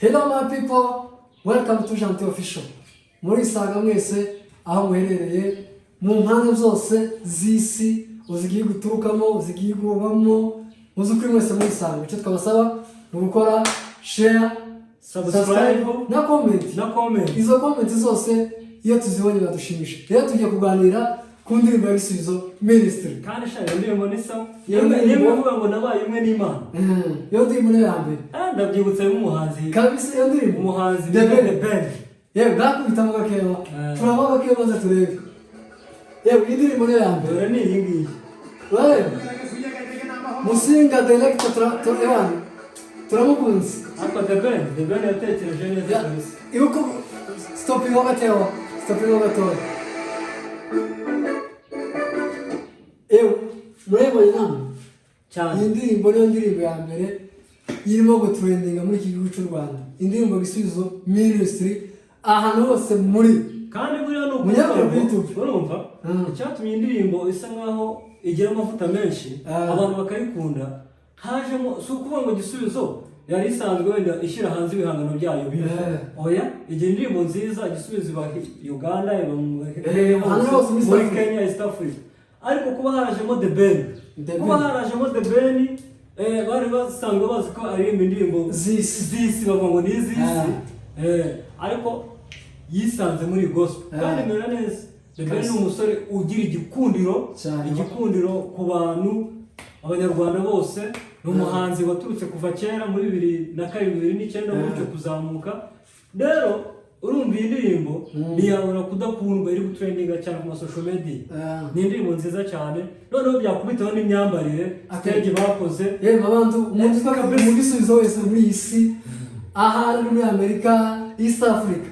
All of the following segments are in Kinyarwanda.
Hello my people, welcome to Gentil Official. Murisanga mwese aho muherereye mu mpande zose z'isi, uzi igihugu uturukamo, uzi igihugu ubamo, muzi ukuri mwese murisanga. Icyo twabasaba ni ugukora share, subscribe na comment. Na comment. Izo comment zose iyo tuzibonye badushimisha. Rero tugiye kuganira ku ndirimbo ya Gisubizo Ministry. Kandi sha, iyo ndirimbo ni sawa. Iyo Imwe ndirimbo- ivuga ngo nabaye umwe n'Imana. Iyo ndirimbo niyo ya mbere. Ah, ndabyibutse nk'umuhanzi. Kabisa iyo ndirimbo. Umuhanzi The bita Ben. The Ben. Yewe, bwakubitamo gakeya. Turaba gakeya maze turebe. Yewe, iyi ndirimbo niyo ya mbere. Dore ni iyi ngiyi. Urareba? Musinga director ewana, turamukunze. Ariko The Ben yatekereje neza kabisa. Ibuka stopinga gatoya, stopinga gatoya. Ewe, murayibonye namwe? Cyane. Iyi ndirimbo niyo ndirimbo ya mbere irimo gutrendinga muri iki gihugu cy'u Rwanda. Indirimbo Gisubizo Ministry ahantu hose muri Kandi buriya ni Munyarwanda ukuvuga ngo, YouTube. urumva, icyatumye indirimbo isa nkaho igira amavuta menshi, abantu bakayikunda, hajemo, si ukuvuga ngo Gisubizo yari isanzwe wenda ishyira hanze ibihangano byayo bibi. Oya, igira indirimbo nziza. Gisubizo iba Uganda, iba Ahantu hose muri muri East Africa. Kenya, East Africa, ariko kuba harajemo The Ben, The kuba Ben. harajemo The Ben, bari basanzwe bazi ko aririmba indirimbo z'isi. Z'isi, bavuga ngo ni iz'isi. Ariko yisanze muri gospel kandi imera neza. The Ben ni umusore ugira igikundiro Cyane. igikundiro ku bantu, abanyarwanda bose. Ni umuhanzi waturutse kuva kera muri 2007, 2009 gutyo kuzamuka. Rero urumva iyi ndirimbo ntiyabura kudakundwa, iri gutrendinga cyane ku ma social media. Ni indirimbo nziza cyane, noneho byakubitaho n'imyambarire, stage bakoze. Yewe abantu, umuntu utwa mu Gisubizo wese muri iyi si, ahari muri Amerika, East Africa,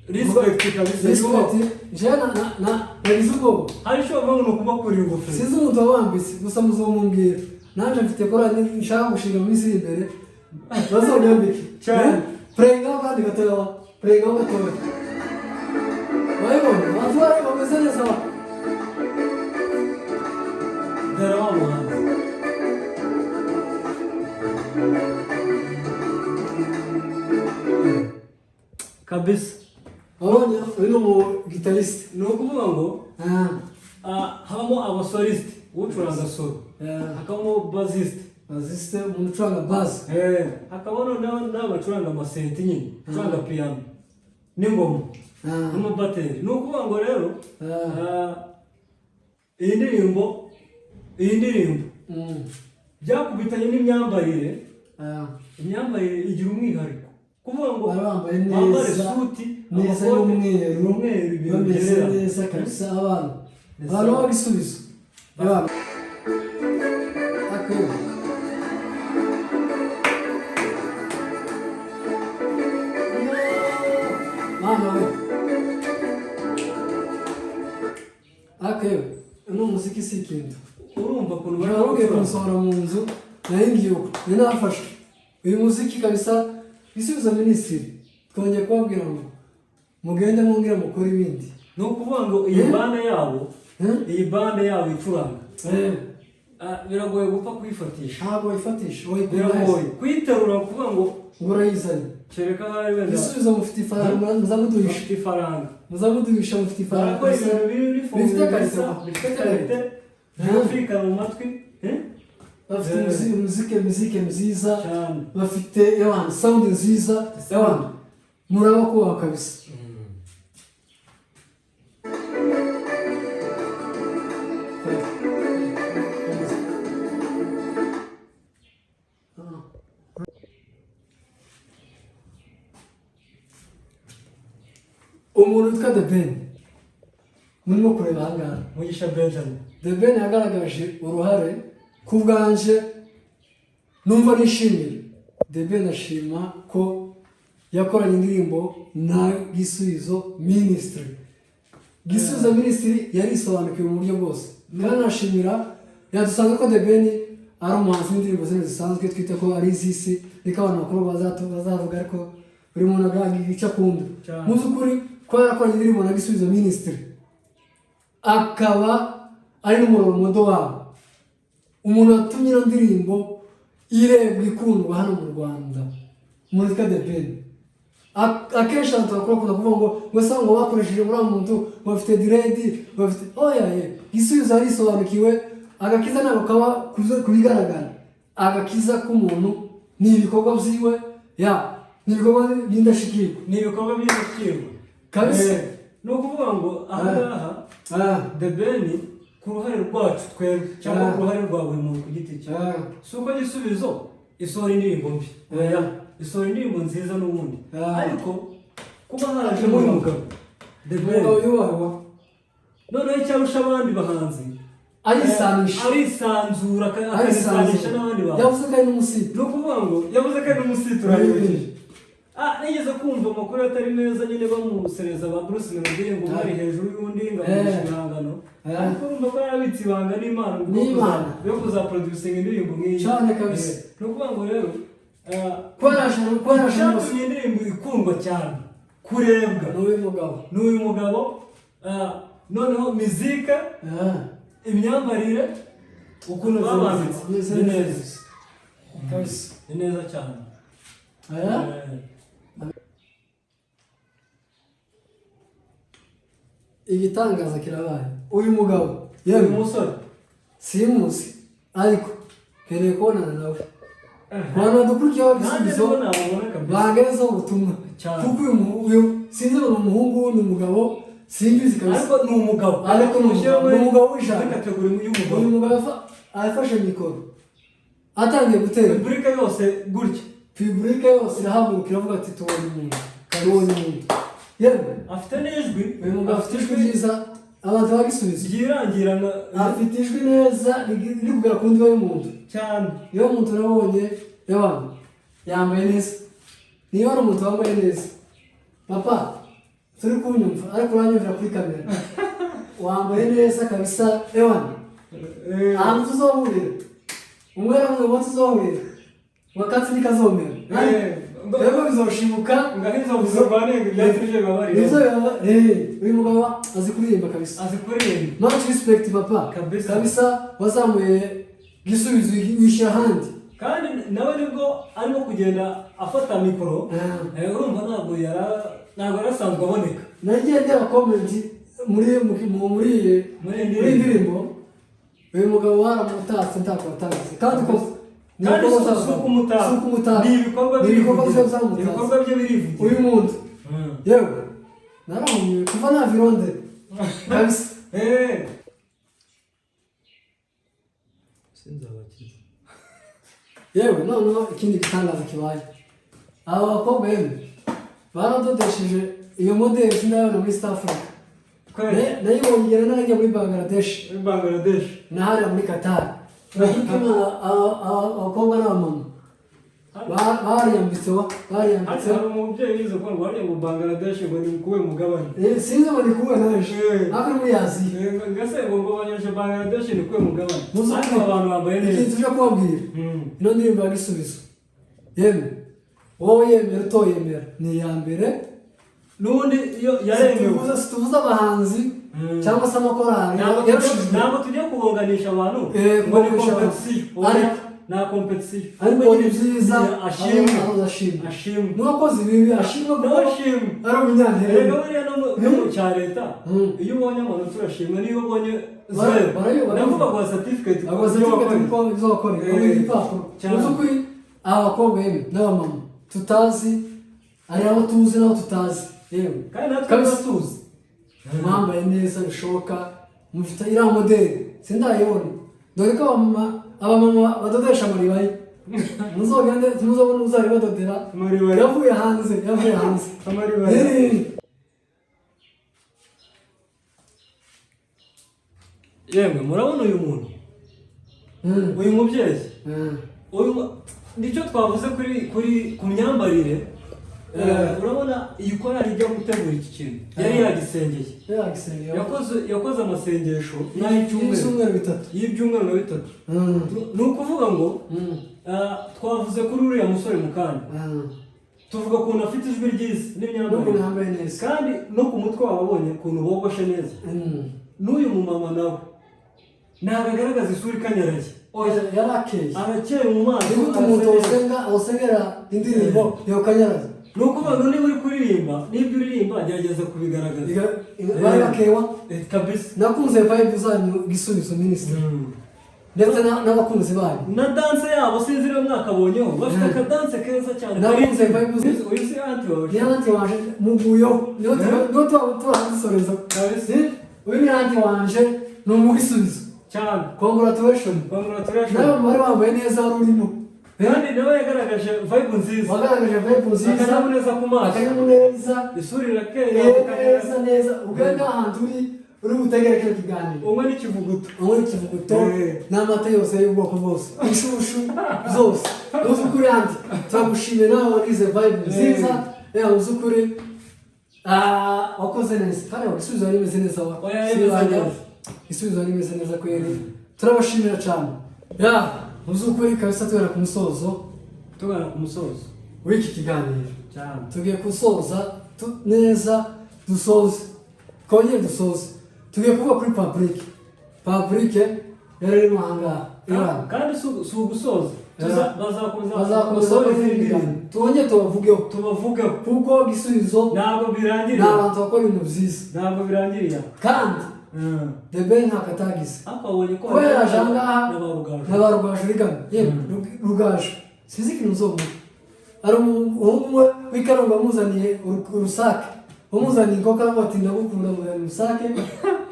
Respect kabisa. Respect. Jewe nagize ubwoba. Hari icyo bavuga ngo ni ukubakurira ingofero. Sinzi umuntu wabambitse, gusa muzomumbwira. Nanjye mfite korali nshaka gushinga mu minsi iri imbere, bazonyambike. Cyane. Purengaho kandi gatoya, purengaho gatoya. Wayibonye, abantu bari bameze neza ba. Dore wa muhanzi. Kabisa. Wabonye, uyu ni umugitarisite. Ni ukuvuga ngo habamo abasolisite, ucuranga solo, hakabamo bassiste. Bassiste, umuntu ucuranga bass. Hakaba noneho n'abacuranga amasenti nyine, ucuranga piyano n'ingoma n'umubateri. Ni ukuvuga ngo rero iyi ndirimbo byakubitanye n'imyambarire. Imyambarire igira umwihariko, kuvuga ngo Bari bambaye bambare neza suti, neza, amakote, y'umweru, umweru, ibintu bameze byererana. neza kabisa abana. Neza. Abantu b'ibisubizo. Abana. Ako. Mama we. Akewe, uno muziki si ikintu. Urumva ukuntu bari Wari ugiye gucuranga. kunsohora mu nzu, nari ngiye uko, nari nafashwe. Uyu muziki kabisa, Gisubizo Ministry, twongeye kubabwira ngo mugende mwongere mukore ibindi. Ni ukuvuga ngo iyi Eh? bande yabo, Eh? iyi bande yabo icuranga, biragoye gupfa kuyifatisha. Ntabwo wayifatisha, wayikura Biragoye hese? kuyiterura, kuvuga ngo Ngo urayizanye. Kereka ahari wenda Gisubizo mufite ifaranga, muzamuduhisha. Bafite ifaranga. Muzamuduhisha, mufite ifaranga. Barakora ibintu biri Bifite qualité, bisa, bifite bifite qualité. qualité, byumvikana mu matwi, eh? Bafite muzike nziza. Cyane. Bafite ewana sound nziza. Ewana, murabakubaha kabisa. Umuntu witwa The Ben murimo kureba ahangaha, Mugisha Benjamin. The Ben yagaragaje uruhare ku bwanje numva nishimira. The Ben ashima ko yakoranye indirimbo na Gisubizo Ministry. Gisubizo Ministry yarisobanukiwe mu buryo bwose, kandi ashimira yadusanga ko The Ben ari umuhanzi w'indirimbo zino zisanzwe twita ko ari iz'isi, niko abantu bakuru bazavuga, ariko buri muntu aganira icyo akunda. Cyane. Mu by'ukuri ko yarakoranye indirimbo na Gisubizo Ministry, akaba ari n'umuroromodo wabo, umuntu watumye ino ndirimbo irebwa ikundwa hano mu Rwanda. Umuntu witwa The Ben, akenshi abantu bakora bakunda kuvuga ngo se ngo bakoresheje uriya muntu ngo bafite dread, bafite oya ye. Gisubizo arisobanukiwe. Agakiza ntabwo kaba ku bigaragara. Agakiza k'umuntu ni ibikorwa byiwe, ya, ni ibikorwa by'indashyikirwa. Ni ibikorwa by'indashyikirwa. Kabisa. Ni ukuvuga ngo aha ngaha The Ben, ku ruhare rwacu twebwe cyangwa ku ruhare rwa buri muntu ku giti cye, si uko Gisubizo isohora indirimbo mbi. Oya, isohora indirimbo nziza n'ubundi. Ariko kuba harajemo uyu mugabo The Ben, Umugabo yubahwa. Noneho icyarusha abandi bahanzi, Arisanisha. Arisanzura, akanisanisha n'abandi bantu. Yavuze ko ari n'umusita. Ni ukuvuga ngo yavuze ko ari n'umusita, urabibukije. Nigeze kumva amakuru atari meza nyine, bamusereza ba Bruce Melody ngo umwe ari hejuru y'undi, ngo amurisha ibihangano. Ariko urumva ko yarabitse ibanga n'Imana ngo N'Imana. Yo kuzaproducinga indirimbo nk'iyi. Cyane kabisa. Ni ukuvuga ngo rero Kuba yarashe icyatumye indirimbo ikundwa cyane, kurebwa, n'uyu mugabo. Ni uyu mugabo. Noneho mizika, imyambarire, ukuntu babambitse, Meze ni neza. neza. Kabisa. Ni neza cyane. Igitangaza kirabaye, uyu mugabo, Uyu yewe, musore. Simuzi, ariko nkeneye kubonana nawe. Ku bantu badukurikiyeho Nanjye ibisubizo, nibo nababona kabisa. Bangezeho ubutumwa. Cyane. Kuko uyu sinzi ngo ni umuhungu, ni umugabo, simbizi kabisa. Ariko ni umugabo. Ariko ni umugabo, ni umugabo w'ijana. Muri catégorie y'umugabo. Uyu mugabo afashe mikoro, atangiye gutera, Public yose gutya. Public yose irahaguruka, iravuga ati: "Tubonye umuntu, tubonye umuntu." Yewe, Afite n'ijwi. uyu mugabo afite ijwi ryiza, abantu bagisubizo. Ryirangira nka Afite ijwi neza riri kugera ku ndiba y'umuntu. Cyane. Niyo muntu nabonye y'abantu yambaye neza. Niba ari umuntu wambaye neza, papa, turi kunyumva, ariko uranyumvira kuri kamera, wambaye neza kabisa, ewana. Ahantu tuzohurira, umwe aravuga ngo tuzohurira, ngo akatsi ntikazomera, rero bizoshibuka. Ngaho inzovu zirwanenga ibyatsi byo bibabarira. Nibyo uyu mugabo azi kuririmba kabisa. Azi kuririmba. Much respect, papa. Kabisa. Kabisa, wazamuye Gisubizo wishyira ahandi. Kandi nawe nibwo arimo kugenda afata mikoro. Urumva ntabwo yari asanzwe aboneka. Nagiye ndeba comment muri muri Muri muri iyi ndirimbo, uyu mugabo waramutatse ntako watanze, kandi ko ni Kandi ibikorwa si ukumutaka. Si ukumutaka. Ni ibikorwa Ni ibikorwa bye birivugira. byamutatse. Ibikorwa bye birivugira. Uyu muntu, yewe, narahumye kuva nava i Londres kabisa. Sinzabakiza. Yewe, noneho ikindi gitangaza kibaye, aba bakobwa, yemwe, baradodesheje iyo modeli sindayabona muri East Africa. Kweli. Nayibonye igihe naragiye muri Bangladesh. Muri Bangladesh. Na hariya muri Qatar. Ariko Imana, abakobwa n'abamama bariyambitse wa bariyambitse. Hari umubyeyi wize ko ngo hariya ngo Bangladesh ngo ni kuwe mugabane. Sinzi ngo ni kuwe naje, ariko ni muri Aziya. Ngase ngo banyeshe Bangladesh ni kuwe mugabane. Muzi Ariko ukuri. abantu bambaye Ikintu neza. tuje kubabwira, ino ndirimbo ya Gisubizo, yemwe, wowe yemera utoyemera, ni iya mbere. N'ubundi iyo yaremewe. Situvuze abahanzi cyangwa se amakorali yarushijwe. Ntabwo tugiye kubunganisha abantu ngo ni kubunganisha abantu. Compétition. Nta compétition. Ariko ni byiza. Ashimwe. Aho ashimwe. Ashimwe. N'uwakoze ibibi ashimwe, kuko Nawe ashimwe. ari umunyantere. Erega buriya no mu cya leta, iyo ubonye amanota urashimwa, niyo ubonye zeru, Barayo. nabwo baguha certificate Abo ku byo certificate wakoze. kuko ibyo wakoreye, baguha igipapuro. Cyane. Mu by'ukuri aba bakobwa, yemwe, n'abamama tutazi, hari abo tuzi n'abo tutazi, yewe. Kandi natwe Kabisa. tuba tuzi. Mwambaye neza bishoboka, mufite iriya modeli sindayibona, dore ko abamama badodesha amaribaya, muzogende muzobona uzari badodera. Amaribaya. Yavuye hanze, yavuye hanze. Amaribaya. Yemwe, murabona uyu muntu, uyu mubyeyi, uyu nicyo twavuze kuri ku myambarire. Urabona iyi korali ijya gutegura iki kintu yari yagisengeye. Yagisengeye. Yakoze amasengesho n'ay'icyumweru. Y'ibyumweru 3. Y'ibyumweru na 3. Ni ukuvuga ngo twavuze kuri uriya musore mu kanya, tuvuga ukuntu afite ijwi ryiza N'ukuntu n'imyambarire, yambaye neza. kandi no ku mutwe wababonye ukuntu bogoshe neza. N'uyu mumama nawe ntabwo agaragaza isura ikanyaraye. Oya. Yarakeye. Arakeye mu maso. Ni gute umuntu arasa neza. usenga usengera indirimbo yokanyaraza? Ni ukuvuga ngo niba uri kuririmba, n'ibyo uririmba gerageza kubigaragaza. Bari bakewa. Kabisa. Nakunze vibe zanyu, Gisubizo Ministry, ndetse n'abakunzi banyu. Na dance yabo, sinzi niba mwakabonyeho, bafite akadanse keza cyane. Nakunze vibe Uyu si aunty wawe? Ni aunty wanje muguyo, niyo niyo tuba dusoreza. Kabisa. Uyu ni aunty wanje, ni umugisubizo. Cyane. Congratulation. Congratulations. Nawe wari wambaye neza, wari urimo. Kandi nawe yagaragaje vibe nziza. Wagaragaje vibe nziza. Akanyamuneza ku maso. Akanyamuneza. Isura irakeye. Neza neza, ugenda ahantu uri butegere kino kiganiro. Unywe n'ikivuguto. Unywe ikivuguto n'amata yose y'ubwoko bwose, inshushu zose. Uzi ukuri aunty, turagushimiye, nawe wagize vibe nziza. Yewe, uzi ukuri, wakoze neza kandi igisubizo yari imeze neza wa. Oya, yari imeze neza. Igisubizo yari imeze neza kweri, turabashimira cyane. Ya, uzi ukuri kabisa, tugera ku musozo. Tugana ku musozo w'iki kiganiro. Cyane. Tugiye gusoza neza, dusoze, twongere dusoze. Tugiye kuvuga kuri public. Public yari irimo ahangaha Iran. Kandi si ugusoza. Bazakomeza bazakomeza basohore gukora izindi izindi ndirimbo. Twongere tubavugeho. Tubavugeho. Kuko Gisubizo ntabwo ni birangiriye. abantu bakora ibintu byiza. Ntabwo birangiriye. Kandi The Ben ntako atagize. Ariko wabonye ko kuba yaraje ahangaha na ba Rugaju. Na ba Rugaju rigana, yewe Rugaju sinzi ikintu uzomuha. Hari umuhungu umwe w'Ikarongo wamuzaniye urusake, wamuzaniye inkoko, aravuga ati: "Ndagukunda," muzaniye urusake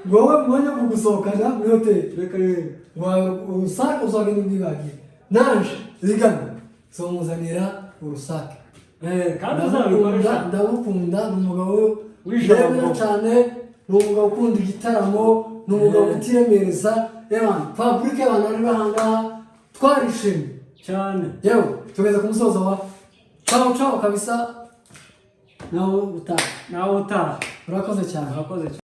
ngo wowe mu mwanya wo kugusohokana muri hoteli Reka yewe. Ngo urusake uzagenda ubwibagiye. Nanje rigana zomuzanira urusake. Kandi uzabikoresha. Ndamukunda, ni umugabo w'ijambo. nemera cyane, ni umugabo ukunda igitaramo, ni umugabo utiremereza. Yewe, public, abantu bari bahangaha twarishimye. Cyane. Yewe, tugeze ku musozo wa ciao ciao kabisa, nawe utaha. Nawe utaha. Urakoze cyane. Urakoze cyane.